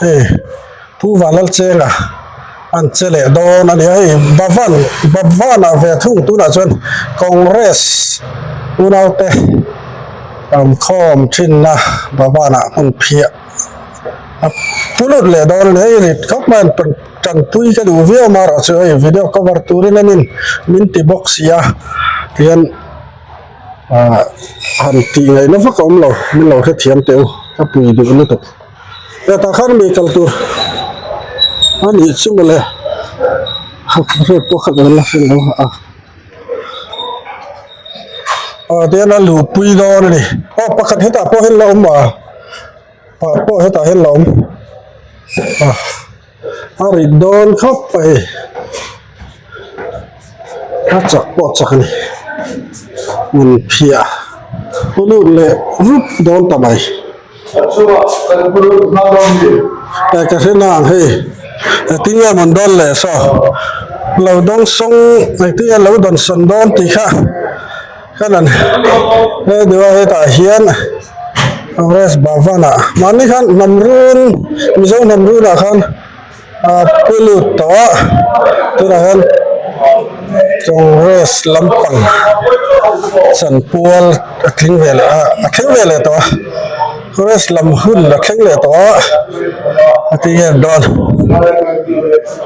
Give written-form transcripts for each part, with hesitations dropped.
Hei Pu Vanlalchenga an che leh dawn a ni a, hei Bhavan Bhavan ah ve thung tunah chuan Congress unaute an khawm thinna Bhavan ah hmun phiah a pu lut leh dawn a ni, hei rit khawp mai an tanpui ka duh viau amaherawh chu hei video cover turin an in min ti bawk si a tihian ah han tih ngaihna vak a awm lo min lo hrethiam teh u ka pui duh lutuk. Hetah khan mi kal tur a nih chu mawle hriat pawh kha kan la hre lo a ah tihian a luhpui dawn a ni aw pakhat hetah pawh hian la awm a pakhat pawh hetah hian la awm a a rit dawn khawp mai a chak pawh a chak a ni hmun phiah a lut leh rup dawn ta mai. Ka hre nang hei engtin nge mawn dawn leh saw lo dawng sawng engtin nge lo dawn sawn dawn tih kha ka nan he deuh a hetah hian Congress Bhavan ah mahni khan hnam run Mizo hnam run ah khan a pu lut tawh a tunah hian Congress lampang chanpual a tling ve leh a a thleng ve leh tawh a Congress lam hun a thleng leh tawh a a ti nge dawn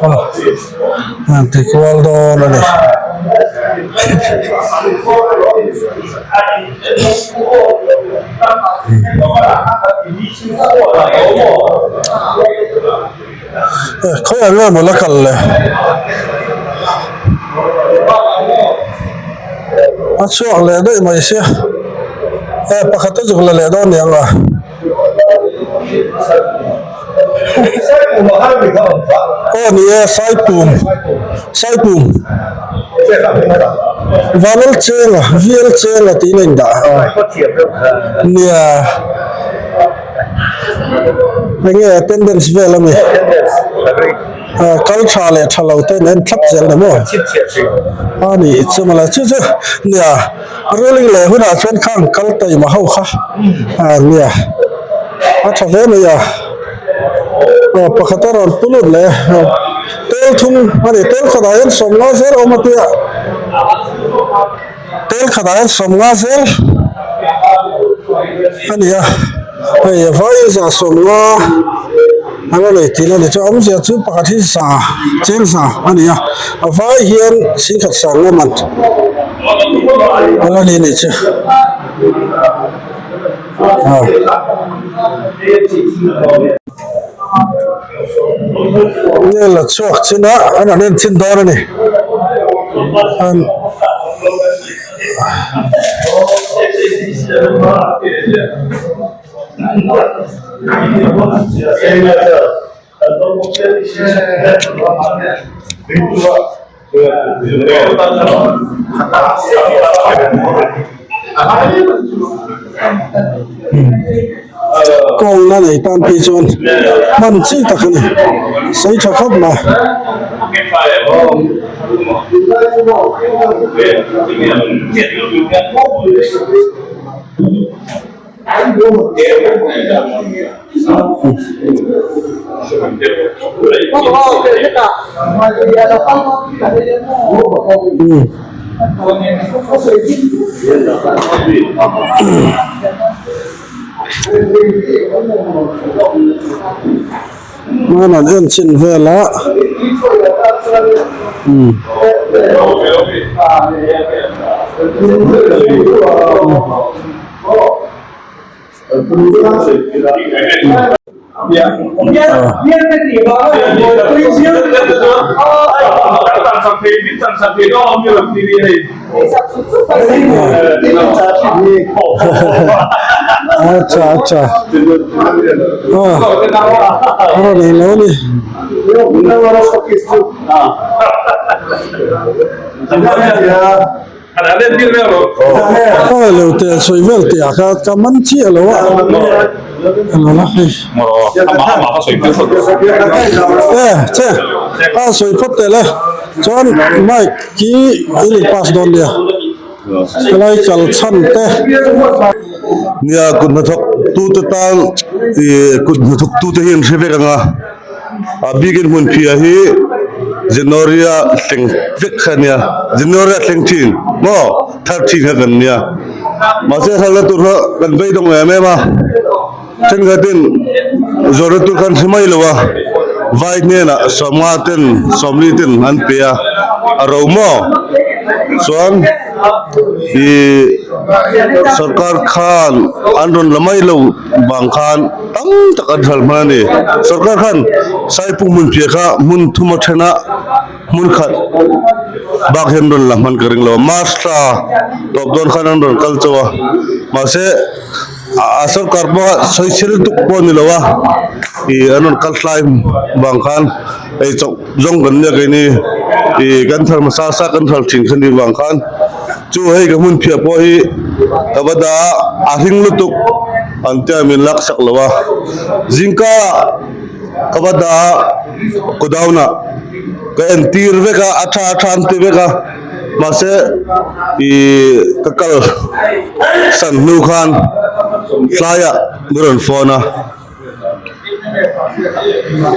aw an ti kual dawn a ni. Khawiah nge maw la kal le? A chhuak leh daih mai sia. E pakhat a zuk la leh dawn niang a. Aw ni e Saipum Saipum Vanal Chenga VL Chenga tiin a indah a. Nia. Enge attendance vel ami ah kal tha leh tha lo ten en thlap zel ni maw a ni chu mawle chu chu nia ruling leh hunah chuan khang kal taima ho kha ah nia a tha hle mai a aw pakhat a rawn pu lut leh a tel thum a ni tel khatah hian sawmnga zel a awm a tia Tel khatah hian 50 zel a ni a, hei vai za 50 an la nei tih a ni chu awmzia chu pakhat hi za cheng za a ni a, a vai hian singkhat sang nga man a la ni a nih chu ah. Nge la chhuak chin a an han en chin dawn a ni an Kawngna nei tan phei chuan hman chi tak a ni sawi tha khawp mai. Hman an en chin vel a umm. Acha acha ah a rawn ei lo a ni. Aw lo te sawi vel tih ah kha ka man chiah lo a alo la hei e che a sawi phawt teh le chuan mic hi in in pass dawn nia helai kal chhan te. Nia kut hnathawk. tute tan ih kut hnathawk tute hi an hre vek ang a a bikin hmun phiah hi January a thleng vek kha a nia January a thleng thin maw thar thin kha kan nia mahse hralhna tur kha kan beidawng em em a. Thenkhatin zawrhna tur khan hre mai lo a, vai hnenah sawmnga ten sawmli ten an pe a, a ro maw? Chuan ih sorkar khan an rawn la mai lo vang khan tam tak an hral hman a ni. Sorkar khan Saipung hmun piah kha hmun thum a then a, hmun khat bak hian rawn la hman ka ring lo a, March thla tawp dawn khan an rawn kal chauh a, mahse. A sorkar pawh sawi chhe lutuk pawh a ni lo a ih an rawn kal hlai vang khan ei chawp zawng kan nia keini ih kan thar hmasa sa kan hral thin kha ni vang khan chu hei ka hmun phiah pawh hi ka va dah a a hring lutuk an tia min lak sak lo a zingka ka va dah a godown ah ka entir vek a a tha a tha an ti vek a. Mahse ih ka kal san hnu khan tlaiah min rawn phone a,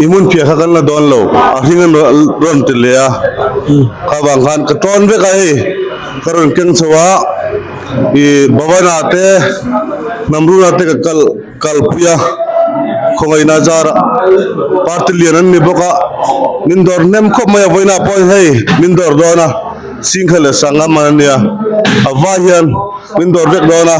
i hmun phiah kha kan la dawn lo a hring an rawn ti leh a, kha vang khan ka tawn vek a hei ka rawn keng chho a, ih Bhavana te Hnamruna te ka kal kalpui a, khawngaihna zarah party lian an ni bawk a, min dawr hnem khawp mai a vawiinah pawh hei min dawr dawn a singkha leh sangha man a nia a vai hian min dawr vek dawn a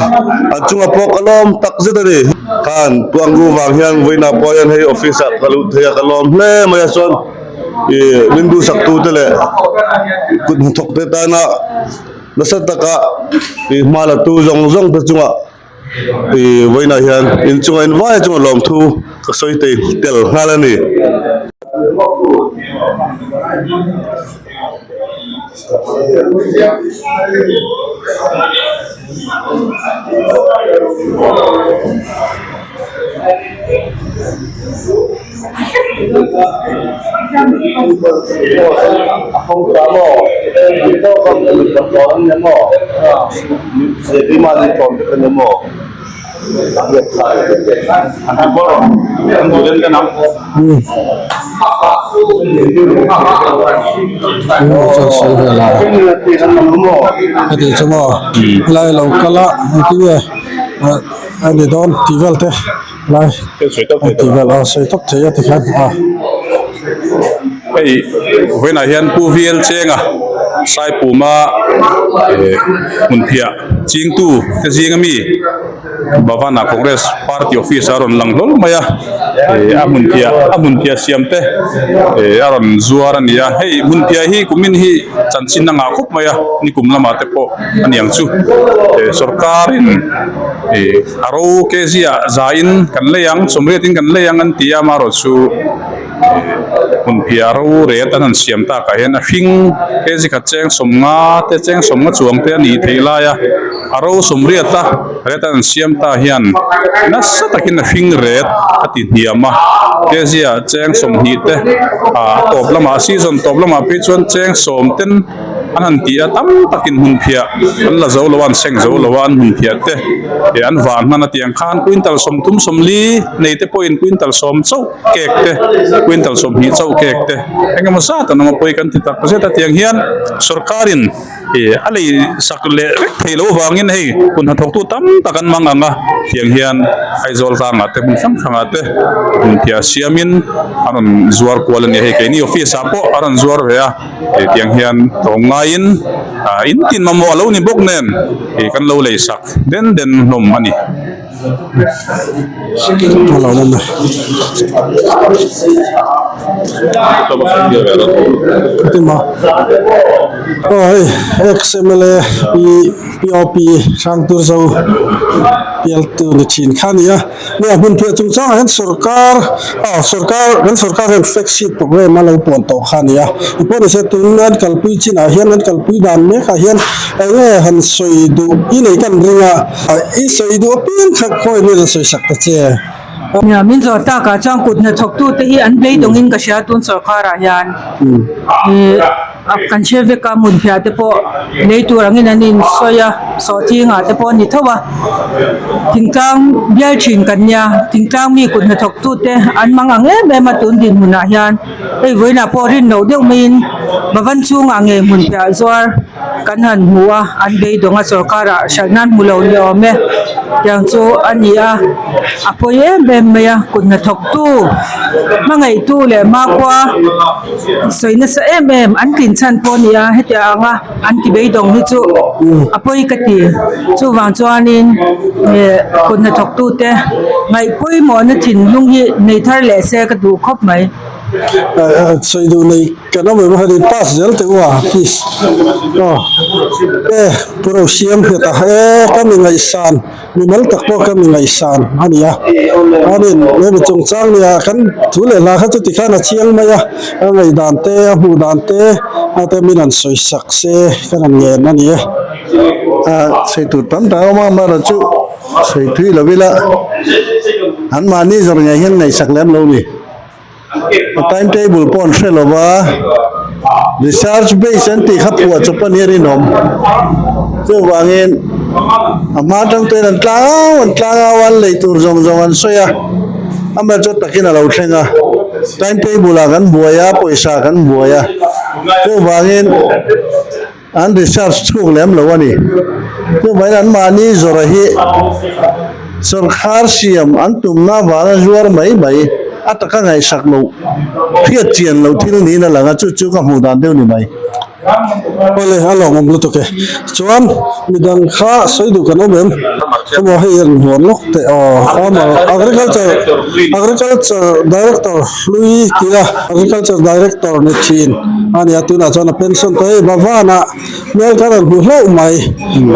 an chungah pawh ka lawm tak zet a ni khan tuangru vang hian vawiinah pawh hian hei office ah ka luh thei a ka lawm hle mai a chuan ih min duhsak tu te leh kut hnathawk te tana nasa taka ih hma la tu zawng zawng te chungah. Ih vawiinah hian inchunga in vai chunga lawmthu ka sawi thei tel nghal a ni. Heti chu maw helai lo kal a engtin nge a ni dawn tih vel te. Lai a ti vel a sawi tawp thei a tikhian a. Hei vawiinah hian Pu VL Chenga Saipuma eh hmunphiah chingtu te zinga mi Bhavana Congress Party Office a rawn lang hlawl mai a eh a hmunphiah a hmunphiah siam te eh a rawn zuar a ni a hei hmunphiah hi kumin hi chanchin a ngah khawp mai a nikum lamah te pawh a niang chu eh sorkarin eh. A ro kg ah zain kan lei ang, sawmriatin kan lei ang an ti a, amaherawhchu hmunphiah ro ret an han siam takah hian a hring kg khat cheng sawmnga te cheng sawmnga chuang te a nih theih lai a, a ro sawmriat a ret an han siam ta hian nasa takin a hring ret a ti hniam a, kg ah cheng sawmhnih te a tawp lamah season tawp lamah phei chuan cheng sawm ten. An han ti a, tam takin hmunphiah an la zo lo a, an seng zo lo a, an hmunphiah te eh an van hman a tih ang khan quintal 30 40 nei te pawhin quintal 10 chauh cake te, quintal 20 chauh cake te eng emaw zat an awm a pawi kan ti tak zet a tiang hian sorkarin ih a lei sak leh vek thei loh vangin hei hun hnathawktu tam tak an mang ang a tiang hian Aizawl tlangah te hmun hrang hrangah te hmunphiah siamin an rawn zuar kual a ni a, hei keini office ah pawh a rawn zuar ve a. He tiang hian tlawm ngaiin ah in tin mamawh a lo ni bawk nen ih kan lo lei sak den den hlawm a ni. Aw hei ex-M_L_A P_O_P Hrangturzo Pialtu ni thin kha a ni a. Nia hmun phiah chungchangah hian sorkar aw sorkar kan sorkar hian flagship program a lo puan tawh kha a ni a engpawh nise tun an kalpui chinah hian an kalpui dan mekah hian eng nge han sawi duh i nei kan ring a i sawi duh apiang kha khawi nge sawi sak ta che. Nia min zawh takah chuan kut hnathawktute hi an beidawngin ka hria tun sorkarah hian ih. kan hre vek a hmunphiah te pawh lei tur angin an insawi a sawhthing ah te pawh a ni tho a thingtlang bial thin kan nia thingtlang mi kut hnathawk tu te an mang ang em em a tun dinhmun ah hian hei vawiinah pawh rin loh deuh maiin Bhavan chhungah ngei hmunphiah zuar kan han hmu a an beidawng a sorkar ah hralh nan hmu lo ni awm e tiang chu a ni a a pawi em em mai a kut hnathawk tu hmangaih tu leh makua sawi nasa em em an tlin chhan pawh a ni a hetiang anga an ti beidawng hi chu a pawi ka ti chuvang chuanin ih kut hnathawk tu te ngaih pawimawhna thinlung hi nei thar leh se ka duh khawp mai. Sawi duh nei kan awm em han in pass zel teh u a please aw e pu Rosiam nghet a e ka mi ngaihsan mi mal tak pawh ka mi ngaihsan a ni a chuanin hemi chungchang nia kan thu leh hla kha chu tikhan a chiang mai a a ngaihdan te a hmuh dan te a te min han sawi sak se ka rawn ngen a ni e. Sawi tur tam tak a awm a amaherawhchu sawi thui lo ila anmahni zawrh ngei hian ngaihsak lem lo ni. A time table pawh an hre lo va, research base an tih kha phuah chawp a nia rinawm. Chuvangin a hma atang ten an tlang au an tlang au a, an lei tur zawng zawng an sawi a, amaherawhchu takin a lo thleng a, time table ah kan buai a, pawisa kan buai a, chuvangin An research chhuk lem lo a ni. Chuvangin anmahni zawrh hi sawrkhar siam an tumna avanga zuar mai mai a taka ngaihsak loh, hriat chian loh thil niin a lang a, chu chu ka hmuh dan deuh ni mai. Awle, a lawmawm lutuk e. Chuan midang kha sawi duh kan awm em? Emaw hei an vuan lawk teh aw. Farmer Agriculture Agriculture Director hlui tia Agriculture Director ni thin a nia tunah chuan a pension tawh hei Bhavan-ah hmel kan rawn hmu hlauh mai.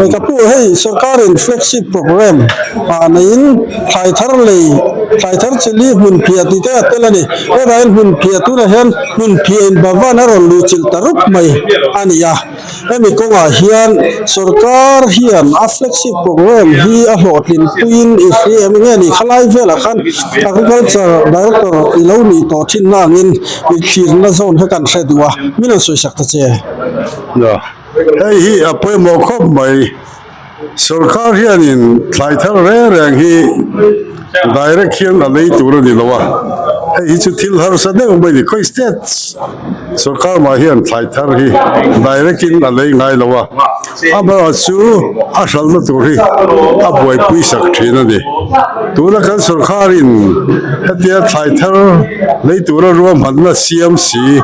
Hei ka pu hei sorkarin flagship programme ah neiin thlai thar lei thlai thar chili hmun phiah tih te a tel a ni. Hetah hian hmun phiah tunah hian hmun phiahin Bhavan a rawn luhchilh ta rup mai a ni a. Hemi kawngah hian sorkar hian a flagship programme hi a hlawhtlin puiin i hria em nge ni khalai velah khan agriculture director i lo nih tawh thin na angin i thlirna zawn kha kan hre duh a min rawn sawisak ta che. Hei hi a pawimawh khawp mai. Sorkar hianin thlai thar reng reng hi direct hian a lei tur a ni lo a, hei hi chu thil harsa deuh mai a ni. Khawi state sorkar mah hian thlai thar hi direct in a lei ngai lo a, amaherawhchu a hralhna tur hi a buaipui sak thin a ni. Tuna kan sorkarin hetia thlai thar lei tura ruahmanna siam si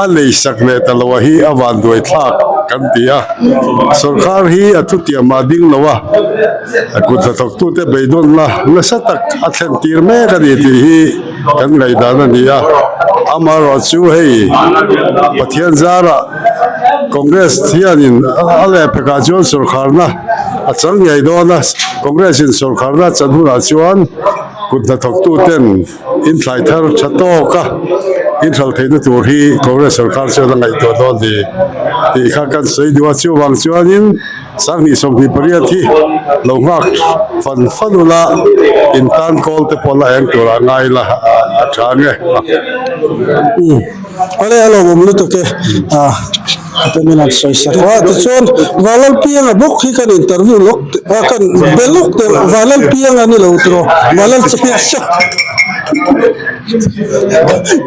a lei sak leh ta lo a hi a vanduai thlak kan ti a. Sorkar hi a thutiam ah ding lo a, a kut hnathawktute beidawnna nasa tak a thlen tir mek a ni tih hi kan ngaihdan a ni a. Amaherawh chu hei Pathian zarah Congress hianin a lehpekah chuan sorkarna a chang ngei dawn a, Congress in sorkarna a chan hunah chuan kut hnathawktuten Inthlai thar tha tawk a, inhral theihna tur hi Congress sorkar chuan a ngaihtuah dawn ni tih kha kan sawi duh a, chuvang chuanin 2028 hi lo nghak fan fan ula in tan kawl te pawh la eng turah ngai la a tha nge. Umm awle a lawmawm lutuk e ah. Atumin an sawi sak a, tichuan Vanlalpianga bawk hi kan interview lawk a kan be lawk teh Vanlalpianga ni lo tiraw Vanlalchhiasa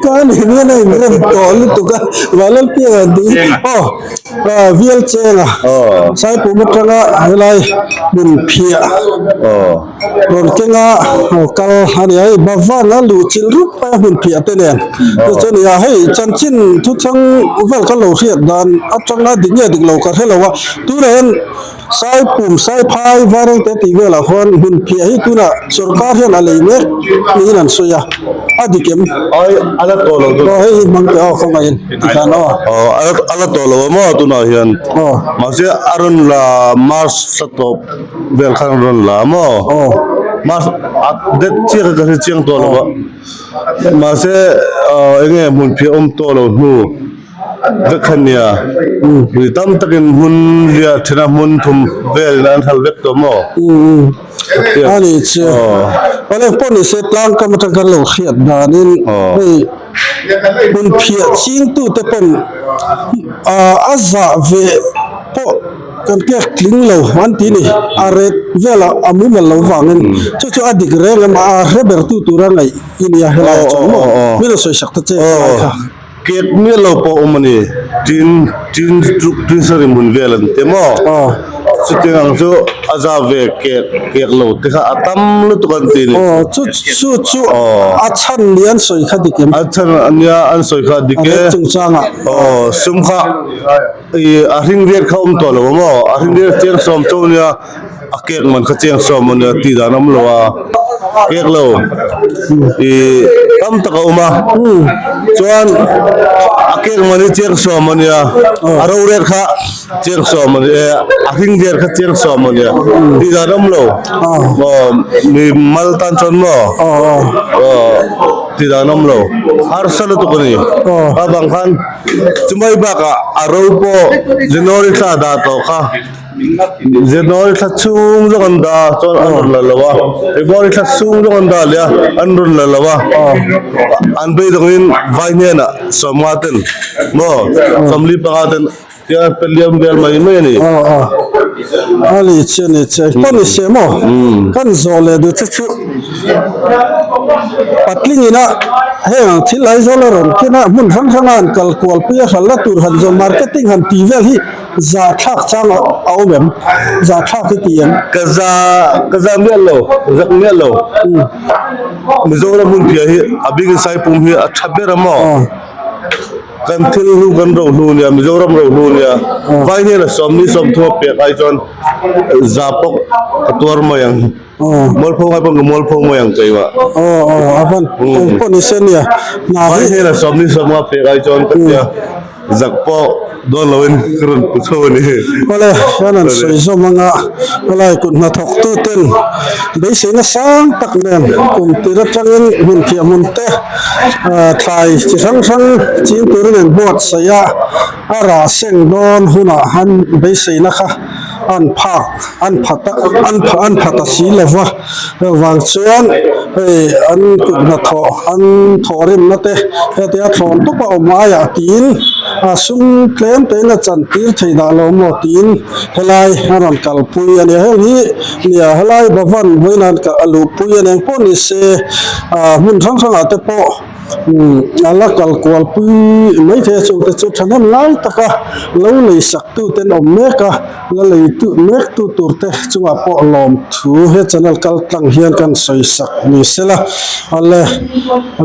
ka ni hian a inrem tawh lutuk a Vanlalpianga an tih hi aw Vial Chenga Saipum atanga helai hmun phiah Rawn kenga kal a ni a, hei Bhavan a luh chilh rup mai a hmun phiah te nen chu a ni a, hei chanchin thuchang vel kan lo hriat dan atanga dik nge dik lo ka hre lo a, tunah hian Saipum Saiphai Vairengte tih velah khuan hmun phiah hi tunah sorkar hian a lei mek niin an sawi a, a dik em? Ai a la tawh lo aw hei hi hmang teh aw khawngaih in tikhan aw. Aw a la tawh lo a maw tunah hian aw mahse a rawn la March thla tawp. Vel khan an rawn la maw? Aw. Mas a det chiah kha ka hre chiang tawh lo a. Mahse eng nge hmun phiah awm tawh lo hnu vek kha nia. Mipui tam takin hmun riah thena hmun thum velin an hal vek tawh maw? A ni che. Awle pawh ni se tlang kam atang khan lo hriat danin hei. Hmun phiah chingtute pawn a zah ve pawh kan kek tling lo an ti ni. A ret velah a mumal lo vangin chu chu a dik reng em a hre bertu tura ngaih i nia helaiah chuan maw min lo sawi sak ta che helai kha. Kek miah lo pawh awm a ni. Tin tin tluk tin sarih hmun vel an ti maw? Chutiang ang chu a za ve kek kek lo te kha a tam lutuk an ti ni. Aw chu chu chu a chhan ni an sawi kha dik em? A chhan ania an sawi kha dik e. A rek chungchangah. Aw sum kha ih a hring riat kha awm tawh lo a maw? A hring riat chiang sawm chauh ania a kek man kha chiang sawm ania tih dan awm lo a kek lo ih tam tak a awm a chuan a kek man hi chiang sawm ania a rorel kha chiang sawm ani e a hring der kha chiang sawm ania tih dan awm lo aw mi mal tan chuan maw aw tih dan awm lo harsa lutuk ani a vang khan chumai bakah a ro pawh January thla dah tawh kha. January thla chhung zawng an dah a chuan an rawn la lo a, February thla chhung zawng an dah leh a an rawn la lo a, an beidawngin vai hnenah sawmnga ten maw sawmli panga ten tia an pe liam vel mai mai a ni. Aw aw a ni che ni che pawh ni se maw kan zawh leh duh che chu patling ina heng ang thil Aizawl a rawn khin a hmun hrang hranga an kal kual pui a hralhna tur han zawh marketing han tih vel hi Zahthlak chang a awm em? Zahthlak i ti em? Ka za, ka za miah lo, zak miah lo. Mizoram hmun piah hi a bikin Saipum hi a tha ber a maw? Kan thil hnu kan ro hnu nia, Mizoram ro hnu nia. Vai hnena sawmni sawmthum a pek ai chuan za pawh ka tuar mai ang. Mualpho ngai pawh ka mualpho mai ang keimah. Aw aw a van eng pawh ni se nia. Hna hi. Vai hnena sawmni sawmnga pek ai chuan ka tia. Zak pawh dawn loin ka rawn pu chho a ni. Awle, hian an sawi zawm anga helai kut hnathawk tu ten beiseina sang tak nen kum tir atangin hmun thiah hmun te thlai chi hrang hrang ching turin an buatsaih a, a rah seng dawn hunah han beiseina kha an phak an phat a an pha an phat a si lova vang chuan hei an kut hnathawh an thawhrimna te hetia thlawn tawp a awm aiah tiin a sum tlem tein a chan tir thei dah lo maw tiin helai a rawn kalpui a ni heng hi nia helai Bhavan vawiin an a luhpui a ni engpawh ni se ah hmun hrang hrangah te pawh. A la kal kual pui mai thei a chungte chu thahnem lai taka lo lei sak tu ten awm mek a la lei tu mek tu tur te chungah pawh lawm thu he channel kal tlang hian kan sawi sak ni sela a le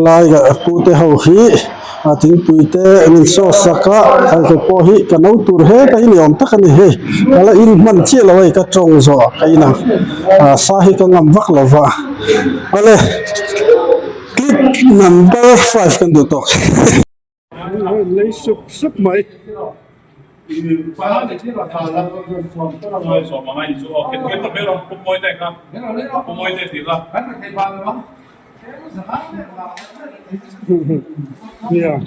lai pu te ho hi a thingpui te an in saw sak a hei te pawh hi ka no tur heta hi ni awm tak a ni hei ka la in hman chiah lo hei ka tawng zawh ka in ang a sa hi ka ngam vak lova a le. Clip number 5 kan duh tawk. Lei sup sup mai. Nia.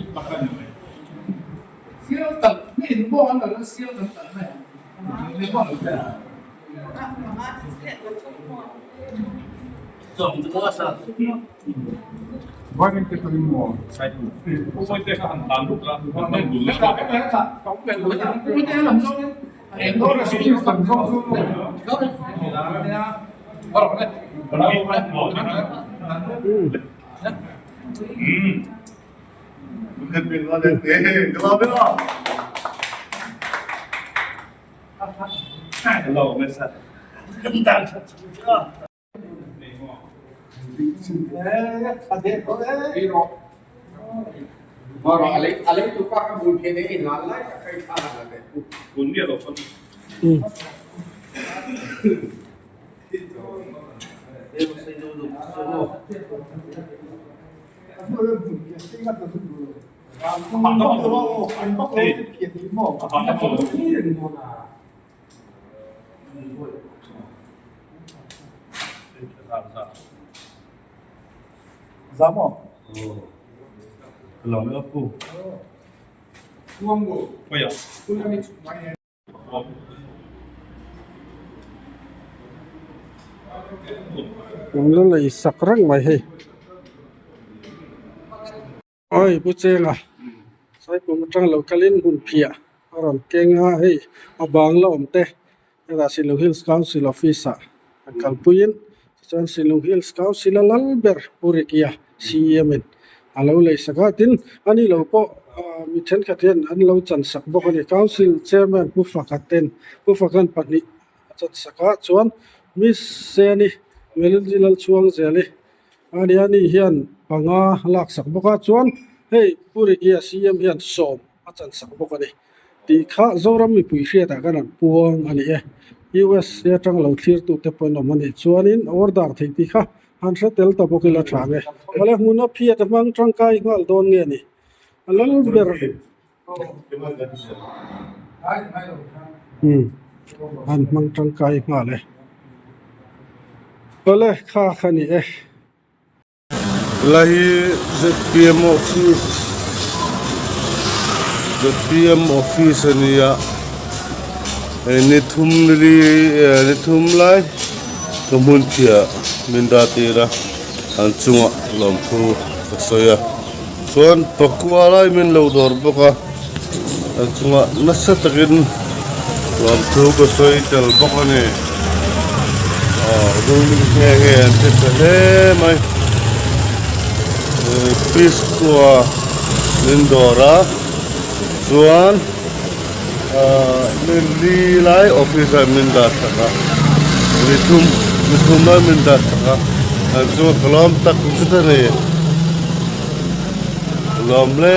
An la lei sak reng mai hei. Oi Pu Chenga Saipum atang lo kalin hmun phiah a rawn keng a hei a bang la awm te hetah Shillong Hills Council Office ah an kalpuiin tichuan Shillong Hills Council a lal ber Pu Rikia CM in a lo lei sak a tin ani lo pawh ah mi thenkhat hian an lo chan sak bawk a ni Council Chairman Pu Faka ten Pu Fakan pahnih a chan sak a chuan Miss Seni Melody Lalchhuangzeli Ania ni hian panga lak sak bawk a chuan hei Pu Rikia CM hian sawm a chan sak bawk a ni tih kha Zoram mipui hriatah khan an puang a ni e. USA atang lo thlirtute pawh an awm a nih chuanin order theih tih kha han hre tel ta bawk ila tha nge. Awle hmun a phiat a hmang tangkai nghal dawn nge ni a lal ber umm an hmang tangkai nghal e. Awle kha kha ni e. Helai hi zpm office zpm office a nia hei ni thum li eh ni thum lai ka hmun phiah min dah tir a an chungah lawmthu ka sawi a chuan pakua lai min lo dawr bawk a an chungah nasa takin lawmthu ka sawi tel bawk a ni aw ruling nge nge an ti tha hle mai piskua min dawr a chuan ahh mi li lai office ah min dah sak a mi thum mi thum lai min dah sak a an chungah ka lawm tak zet a ni lawm hle.